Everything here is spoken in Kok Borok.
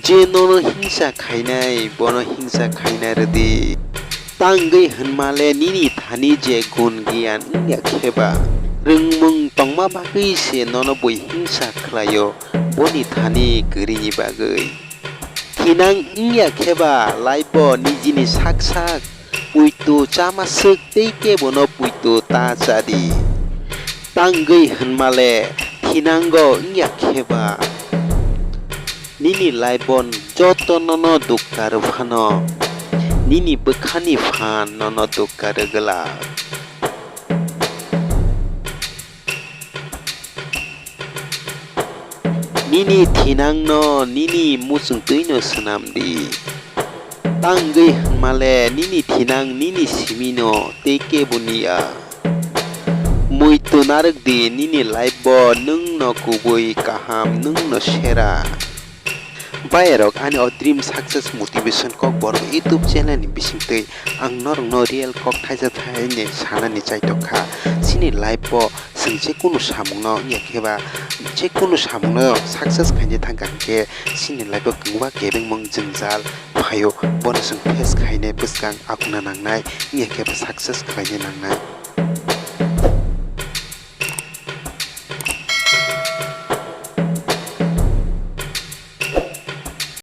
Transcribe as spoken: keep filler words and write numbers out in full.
Je nono hingsa khainai, bono hingsa khaina rwdi. Tangwi hwnmale nini thani je gun giyan wngya kheba, rwngmung tongma bagwi se nono bui hingsa khlaio, boni thani kwrwini bagwi. Thinang wngya kheba, laibo nijini sak sak puitu chama swk tei kebono puitu ta chadi. Tangwi hwnmale thinango wngya kheba, nini laibo joto nono dukka rw phano, nini bwkhani phan nono dukka rw glak. Nini thinangno nini muchungtwino swnamdi. Tangwi hwnmale nini thinang nini simino tei kebo niya. Muitu narwkdi nini lifebo nwngno kubui kaham, nwngno sera. Bayarok, ani o Dream Success Motivation Kokborok YouTube channel ni bisingtwi ang norokno real kok thaisa thaini sanani chaitokha. Chini lifebo chwng jekunu samungno wngya kheba, jekunu samungno success khaina thangkha hinkhe chini lifebo kwbangma kebengmung jwngjal phaio, bono chwng face khainai bwskang akuna nangnai, wngya kheba success khlaina nangnai.